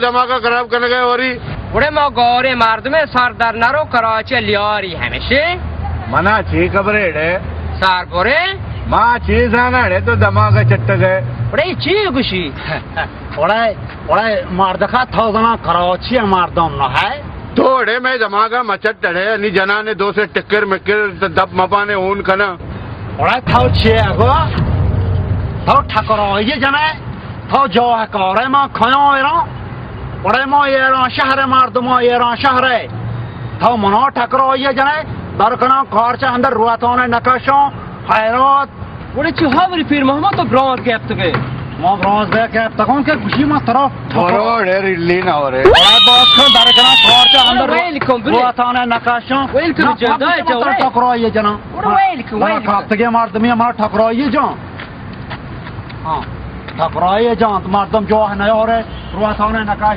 دماغ ءَ خراب کنگ ءَ وری۔ گڑے ما گورے مردمے، سر در نرو، کراچی لیاری ہمیشے۔ منا چی خبر ایڑے؟ سر برے۔ ما چی زانا اڑے تو دماغ ءَ چٹگ ئے۔ گڑے چی گوشی؟ گڑے، گڑے مردکا تو زنا کراچی مردم نہ ہے۔ تو اڑے مئے دماغ ءَ مچٹ اڑے، نی جنانے دو سے ٹکر مکر دپ مپانے اون کنا۔ گڑے تو چی گو؟ تو ٹکرائی جنے؟ تو جاہ کارے ما کھیاں ایراں۔ گڑے ما ایران شہر مردم، ایران شہر۔ تو منا ٹکرائی جنے، در کناں کارچ اندر روتانے نکشاں، حیرات۔ گڑے چی ہبری پیر محمد تو برانز گپت گئے؟ ما برانز بے گپت کن کہ گوشی ما ترا ٹکر۔ برو ریلی نہ ہو رے۔ گڑے باز کن در کناں کارچ اندر ویل کن بلے۔ روتانے نکشاں۔ ویل کن نہ، جان، ما دائے گوشی ما جاؤ ترا رے۔ ٹکرائی جنا۔ گڑے ویل کن، ویل کن۔ کپتگے مردمی ہمارا ٹکرائی جان۔ ہاں، ٹکرائی جان، مردم جاہ نیارے، روتانے نکشاں۔